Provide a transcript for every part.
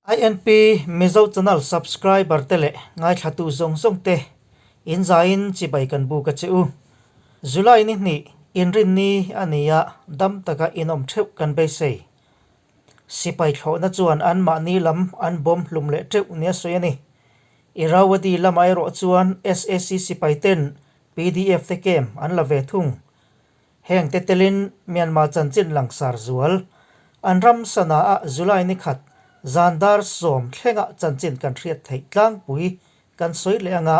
INP Mizo Channel subscriber te leh ngaithlatu zawng zawng te in zaiin chibai kan buk a che u. July ni hnih inrinni a ni a, dam taka inawm theuh kan beisei. Sipai thlawhna chuan anmahni lam an bawm hlum leh teuh nia sawi a ni. Irrawaddy lamah erawh chuan SAC sipai ten PDF te camp an la ve thung. Heng te telin Myanmar chanchin langsar zual an ram sana ah July ni khat zan dar sawm thlengah chanchin kan hriat theih tlangpui kan sawi leh anga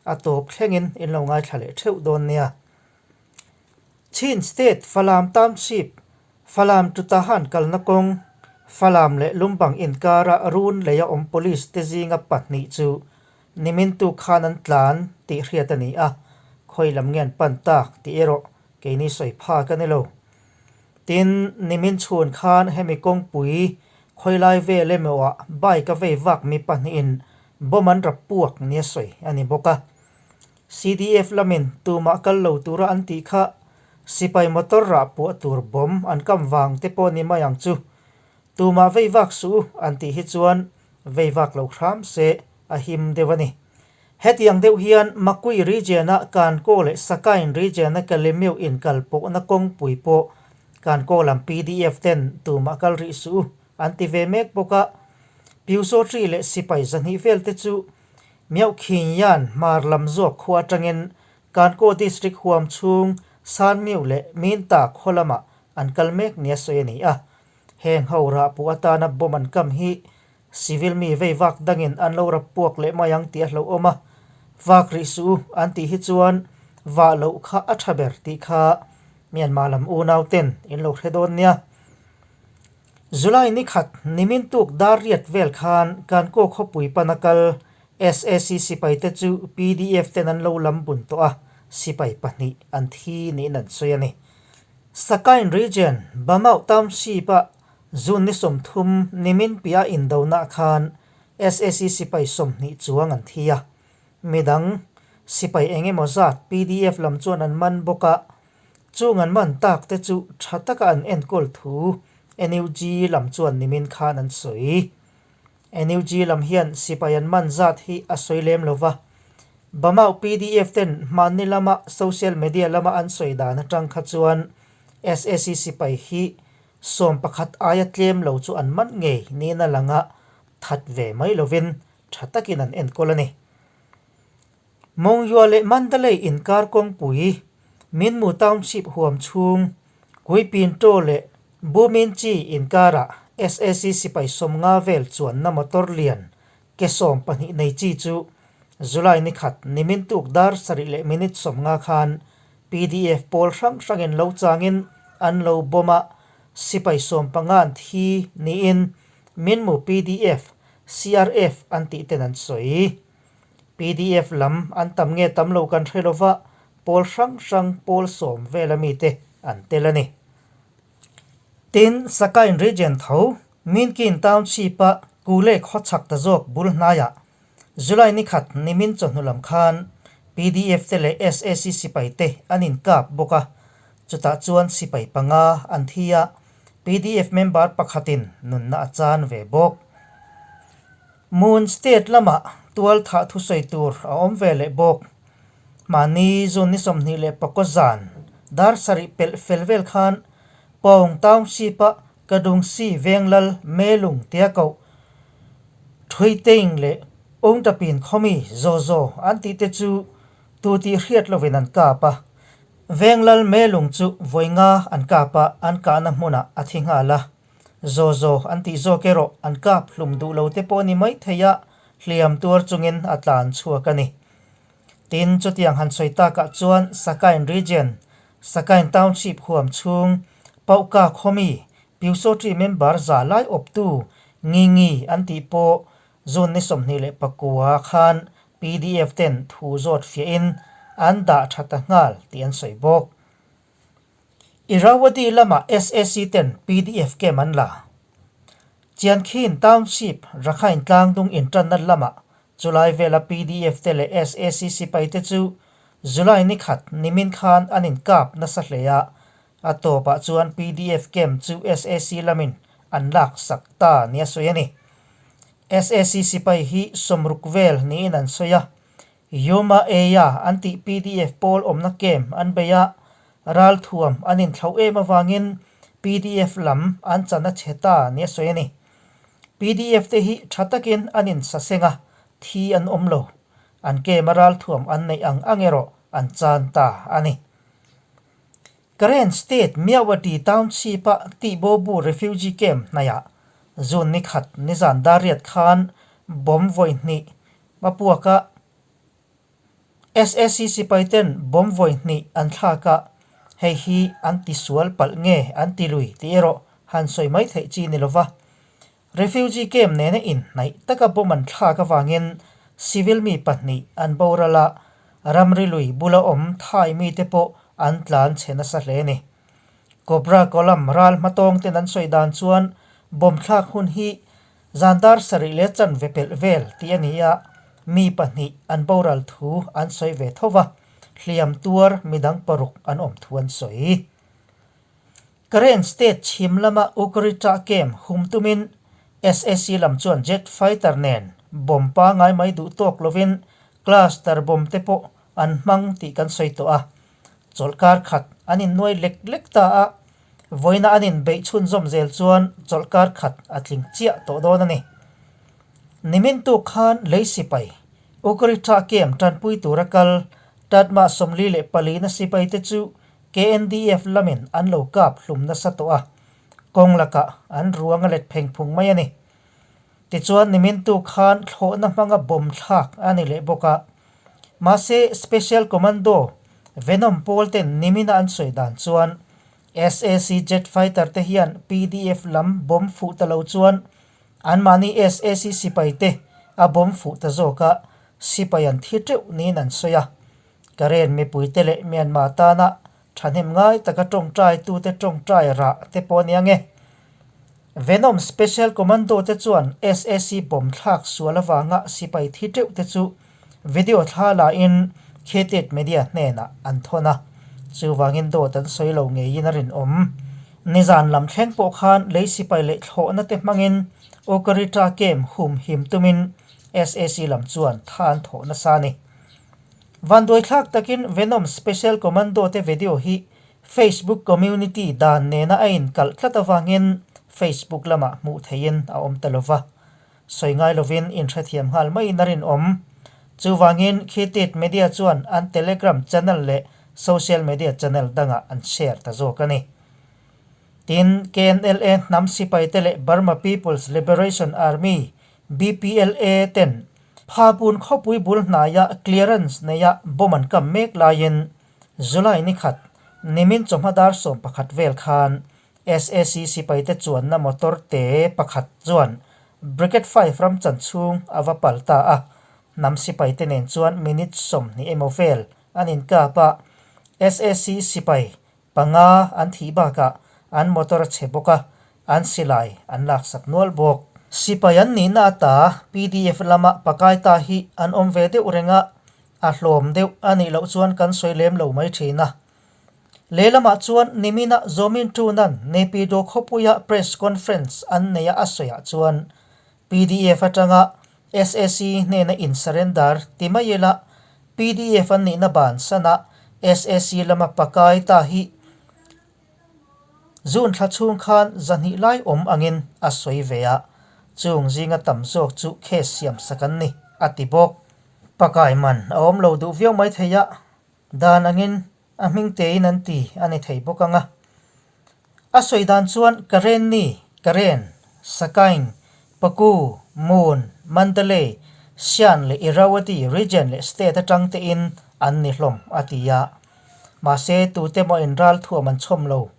a tawp thlengin in lo ngaithla leh theuh dawn nia. Chin State Falam Township Falam to Tahan kalna kawng Falam leh Lumbang inkara run leia awm police te zinga pahnih chu Nimin tu khan an tlan tih hriat a ni a, khawi lam nge an pan tak tih erawh keini sawi phak a ni lo. Tin, nimin chhun khan hemi kawngpui khawi lai vel emawah bike a vei vak mi pahnihin bomb an rap puak nia sawi a ni bawk a. CDF lamin tumah kal lo tura an tih kha sipai motor rah puah tur bomb an kam vang te pawh ni mai ang chu. Tumah vei vak suh u an tih hi chuan vei vak lo hram se a him deuh a ni. Hetiang deuh hian Makui region-a Kankaw leh Sakain region-a Kalemeu inkal pawhna kawngpui pawh Kankaw lam PDF ten tumah kal rih suh u an ti ve mek bawk a. Pyusawṭi leh sipai zahnih vel te chu Myohkhinyan hmar lam zawk khua atangin Kankaw district huam chhung Sanmiu leh Minta khaw lamah an kal mek nia sawi a ni a. Heng ho rah puh atana bomb an kam hi civil mi vei vak dangin an lo rap puak leh mai ang tih a hlauhawm a, vak rih suh u an tih hi chuan vah loh kha a tha ber tih kha Myanmar lam unau ten in lo hre dawn nia. July ni khat nimin tuk dar riat vel khan Kankaw khawpui pana kal SAC sipai te chu PDF ten an lo lam bun tawh a, sipai pahnih an thi niin an sawi a ni. Sakain Region, Bamauh Township-a June ni 30 nimin piah indonah khan SAC sipai 20 chuang an thi a. Midang sipai eng emaw zat PDF lam chuan an man bawk a, chung an man tak te chu tha taka an enkawl thu NUG lam chuan nimin khan an sawi. NUG lam hian sipai an man zat hi a sawi lem lo va, Bamau PDF ten hmanni lama social media lama an sawi dan atang kha chuan SAC sipai hi 11 aia tlem lo chu an man ngei niin a lang a, that ve mai lovin tha takin an enkawl a ni. Mongyua leh Mandalay inkar kawngpui, Minmu Township huam chhung, Kuipinto leh Buminchi inkarah SAC sipai 50 vel chuanna motor lian ke 12 nei chi chu July ni khat nimin tuk dar sarih leh minute 50 khan PDF pawl hrang hrangin lo changin an lo bomb a, sipai 15 an thi niin Minmu PDF, CRF an tih ten an sawi. PDF lam an tam nge tam lo kan hre lova, pawl hrang hrang pawl 10 vel ami te an tel a ni. Tin, Sakain Region tho, Minkin Township-a Kule khawchhak ta zawk bul hnaiah July ni khat nimin chawhnu lam khan PDF te leh SAC sipai te an inkap bawk a, chutah chuan sipai panga an thi a, PDF member pakhatin nunna a chan ve bawk. Moon State lamah tual thah thusawi tur a awm ve leh bawk. Mahni June ni 24 zan dar sarih pelh fel vel khan Pawng Township-a Kadungsi Venglal Melung tia koh Thuiteing leh Ungtapin khawmi Zaw Zaw an tih te chu tu tih hriat lovin an kap a. Venglal Melung chu vawi nga an kap a, an kahna hmunah a thi nghal a. Zaw zaw an tih zawk erawh an kap hlum duh lo te pawh ni mai thei a, hliam tuar chungin a tlan chhuak a ni. Tin, chutiang han sawi takah chuan Sakain Region, Sakain Township huam chhung, Pauka khawmi, Pyusawṭi member za lai awptu Ngi Ngi an tih pawh June ni 29 khan PDF ten thu zawt fiahin an dah tha ta nghal tih an sawi bawk. Irrawaddy lamah SAC ten PDF camp an la. Chiankhin Township, Rakhine tlangdung intanna lamah chulai vela PDF te leh SAC sipai te chu July ni khat nimin khan an inkap nasa hle a, a tawpah chuan PDF camp chu SAC lamin an laksak ta nia sawi a ni. Sac sipai hi sawmruk vel niin an sawi a, Yoma Eya an tih pdf pawl awmna camp an bei a, ralthuam an inthlauh em avangin pdf lam an chan a chhe ta nia sawi a ni. Pdf te hi tha takin an insaseng a, thi an awm lo. An camp a ralthuam an neih ang ang erawh an chan ta a ni. Karen State Myawaddy Township-a Tihbobu Refugee Camp hnaihah June ni khat nizan dariat khan bomb vawi hnih a puak a, SAC sipai ten bomb vawi hnih an thlak a, hei hi an tisual palh nge an ti lui tih erawh han sawi mai theih chi ni lova. Refugee camp nena inhnaih taka bomb an thlak avangin civil mi pahnih an boral a, ramri lui bula awm Thai mite pawh an tlan chhe nasa hle a ni. Cobra Column ral hmatawng ten an sawi dan chuan bomb thlak hun hi zan dar sarih leh chanve pelh vel tih a ni a, mi pahnih an boral thu an sawi ve tho va, hliam tuar midang paruk an awm thu an sawi. Karen State chhim lama Ukrita camp hum tumin SAC lam chuan jet fighter nen bomb pangai mai duh tawk lovin cluster bomb te pawh an hmang tih kan sawi tawh a. Chawlhkar khat an innuai lek lek ta a, vawiina an inbeih chhunzawm zel chuan chawlhkar khat a tling chiah tawh dawn a ni. Nimin tuk khan lei sipai Ukrita camp tanpui tura kal Tatma 44 na sipai te chu KNDF lamin an lo kap hlum nasa tawh a, kawng lakah an ruang a let pheng phung mai a ni. Tichuan nimintu khan thlawhna hmanga bomb thlak a ni leh bawk a. Mahse Special Commando Venom pawl ten nimina an sawi dan chuan SAC jet fighter te hian pdf lam bomb fuh ta lo chuan anmahni SAC sipai te a bomb fuh ta zawk a, sipai an thi teuh niin an sawi a. Karen mipuite leh Myanmar tana thahnem ngai taka tawngtai tute tawngtai rah te pawh a ni ang e. Venom Special Commando te chuan SAC bomb thlak sual avanga sipai thi teuh te chu video thla la in Khetet Media hnenah an thawn a, chuvangin dawt an sawi lo ngeiin a rinawm. Nizan lam thleng pawh khan lei sipai leh thlawhna te hmangin Okarita camp hum him tumin SAC lam chuan tha an thawh nasa a ni. Vanduaithlak takin Venom Special Commando te video hi Facebook community dan nena a inkalh tlat avangin Facebook lamah hmuh theihin a awm ta lova. Sawi ngai lovin inhrethiam nghal maiin a rinawm. Chuvangin Khitit Media chuan an Telegram channel leh social media channel dangah an share ta zawk a ni. Tin, KNLA hnam sipaite leh Burma People's Liberation Army, BPLA, ten Phapun khawpui bul hnaia clearance neia bomb an kam mek laiin July ni khat nimin chawhma dar 11 vel khan SAC sipaite chuanna motor te pakhat chuan Brigade 5 ram chan chhung a va pal ta a, hnam sipaite nen chuan minute 20 emaw vel an inkap a, SAC sipai Panga an thih bakah an motor a chhe bawk a, an silai an laksak nual bawk. Sipai an nihna ata pdf lama pakai ta hi an awm ve deuh reng a, a hlawm deuh a nih loh chuan kan sawi lem lo mai thin a. Lehlamah chuan nimina Zawmin Tunan Naypyidaw khawpuia press conference an neia a sawiah chuan pdf atanga SAC hnena in surrender ti mai ila pdf an nihna bansan a SAC lama pakai ta hi June thla chhung khan zahnih lai awm angin a sawi ve a, chung zinga tam zawk chu case siam sak an ni a ti bawk. Pakai man a awm lo duh viau mai thei a, dan angin a hming tein an ti a ni thei bawk ang a. A sawi dan chuan Karenni, Karen, Sakaing, Paku, Moon, Mandalay, Shan leh Irrawaddy region leh state atang tein an ni hlawm a ti a. Mahse tute maw in ralthuam an chhawm lo.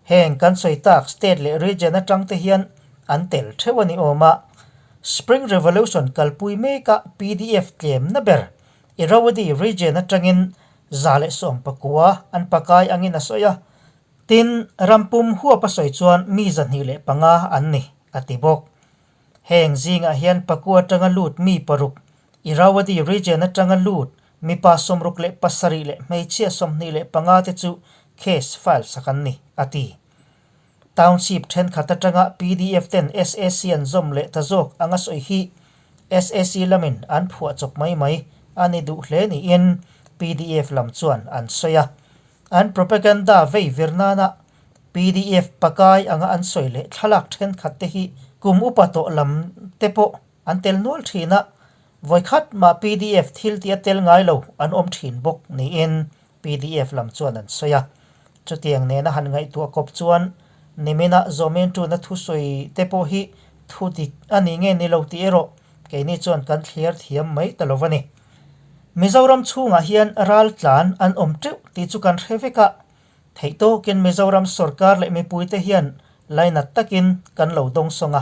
Heng kan sawi tak state leh region atang te hian an tel theuh a ni awm a. Spring Revolution kalpui meka pdf tlemna ber Irrawaddy region atangin 119 an pakai angin a sawi a. Tin, rampum huap a sawi chuan mi 25 an ni, a ti bawk. Heng zingah hian Pakua atanga lut mi paruk, Irrawaddy region atanga lut mipa 67 leh hmeichhia 25 te chu case file sak an ni, a ti. Township thenkhat atanga pdf ten sac an zawm leh ta zawk anga sawi hi sac lamin an phuah chawp mai mai a ni duh hle niin pdf lam chuan an sawi a. An propaganda vei vir nana pdf pakai anga an sawi leh thlalak thenkhat te hi kum upa tawh lam te pawh an tel nual thin a, vawikhat mah pdf thil tih a tel ngai lo an awm thin bawk niin pdf lam chuan an sawi a. Chutiang nena han ngaihtuah kawp chuan nimina Zawmin tuna thusawi te pawh hi thu dik a ni nge ni lo tih erawh keini chuan kan thliar thiam mai ta lo a ni. Mizoram chhungah hian ral tlan an awm teuh tih chu kan hre vek a, theih tawkin Mizoram sorkar leh mipuite hian lainat takin kan lo dawngsawng a.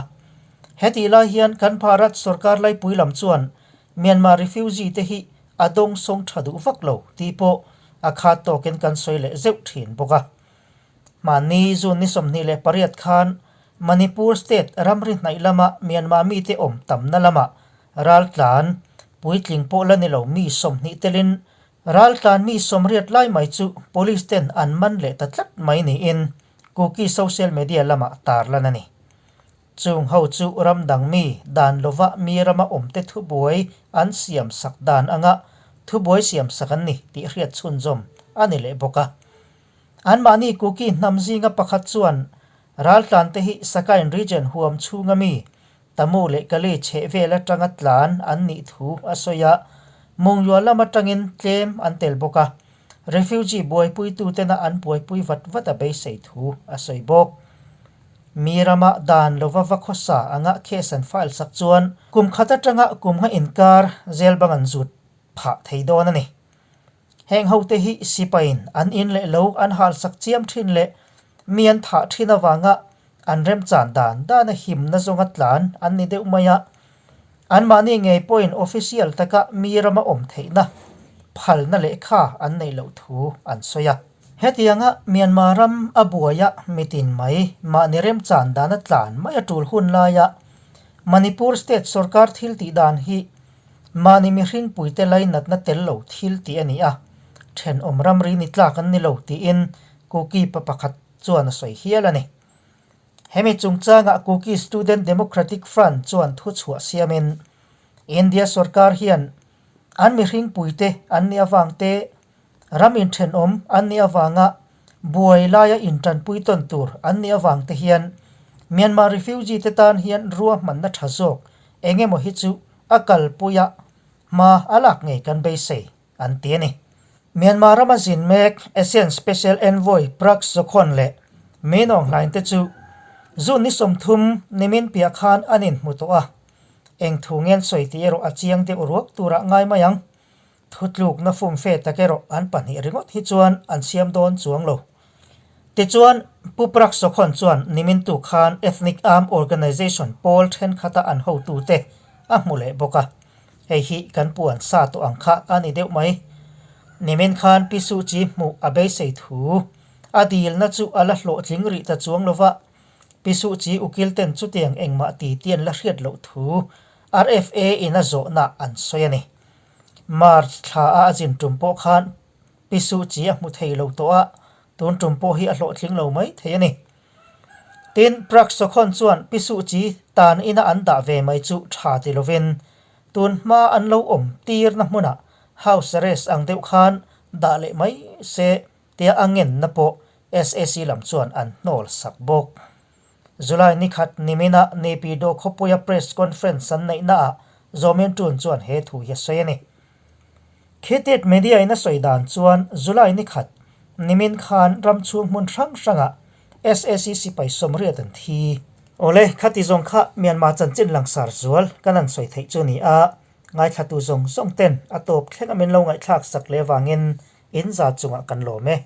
Hetih lai hian kan Bharat sorkar laipui lam chuan Myanmar refugee te hi a dawngsawng tha duh vak lo tih pawh a khat tawkin kan sawi leh zeuh thin bawk a. Mahni June ni 28 khan Manipur state ramri hnaih lama Myanmar mite awm tamna lamah raltlan puitling pawh la ni lo mi 20 telin raltlan mi 80 lai mai chu police ten an man leh ta tlat mai niin Kuki social media lamah tarlan a ni. Chung ho chu ram dang mi dan lova mi rama awmte thubuai an siam sak dan anga thubuai siam sak an ni tih hriat chhunzawm a ni leh bawk a. Anmahni Kuki hnam zinga pakhat chuan raltlante hi Sakain region huam chhunga mi Tamu leh Kali chheh vel atanga tlan an nih thu a sawi a, Mungyua lam atangin tlem an tel bawk a, refugee buaipuitutena an buaipui vat vat a beisei thu a sawi bawk. Mi rama dan lova va khawsa anga case an file sak chuan kum khat atanga kum nga inkar zel bang an zut phah thei dawn a ni. Heng hote hi sipaiin an in leh lo an hal sak chiam thin leh mi an thah thin avanga an remchan dan dana himna zawnga tlan an ni deuh mai a. Anmahni ngei pawhin official taka mi rama awm theihna phalna lehkha an neih loh thu an sawi a. Hetianga Myanmar ram a buaia mitin mai mahni remchan dana tlan mai a tul hun laia Manipur state sorkar thil tih dan hi mahni mihring puite lainatna tel lo thil tih a ni a, thenawm ramri ni tlak an ni lo tiin Kuki pa pakhat chuan a sawi hial a ni. Hemi chungchangah Kuki Student Democratic Front chuan thuchhuah siamin India sorkar hian an mihring puite an nih avang te, ram inthenawm an nih avanga buai laia intanpui tawn tur an nih avang te hian Myanmar refugee te tan hian ruahmanna tha zawk eng emaw hi chu a kalpuia hma a lak ngei kan beisei an ti a ni. Myanmar rama zin mek ASEAN Special Envoy Prak Sokhonn leh Min Aung Hlaing te chu June ni 30 nimin piah khan an inhmu tawh a, eng thu ngen sawi tih erawh a chiang deuh ruak turah ngai mai ang. Thutlukna fumfe tak erawh an pahnih ringawt hi chuan an siam dawn chuang lo. Tichuan, Pu Prak Sokhonn chuan nimintu khan Ethnic Armed Organization pawl thenkhat a an hotute a hmu leh bawk a. Hei hi kan puan sa tawh ang kha a ni deuh mai. Nimin khan Pi Suu Kyi hmuh a beisei thu a dilna chu a la hlawhtling rih ta chuang lova, Pi Suu Kyi ukil ten chutiang engmah ti ti an la hriat loh thu RFA in a zawhna an sawi a ni. March thla a a zin tum pawh khan Pi Suu Kyi a hmu thei lo tawh a, tun tum pawh hi a hlawhtling lo mai thei a ni. Tin, Prak Sokhonn chuan Pi Suu Kyi tan ina an dah ve mai chu tha ti lovin tun hma an lo awm tirna hmunah house arrest ang deuh khan dah leh mai se tia a ngenna pawh sac lam chuan an hnawl sak bawk. July ni khat nimina Naypyidaw khawpuia press conference an neihnaah Zaw Min Tun chuan he thu hi a sawi a ni. Khitit media in a sawi dan chuan July ni khat nimin khan ram chhung hmun hrang hrangah sac sipai 80 an thi. Awle, khati zawng kha Myanmar chanchin langsar zual kan han sawi theih chu ni a, ngaithlatu zawng zawng ten a tawp thleng a min lo ngaihthlak sak leh vangin in za chungah kan lawm e.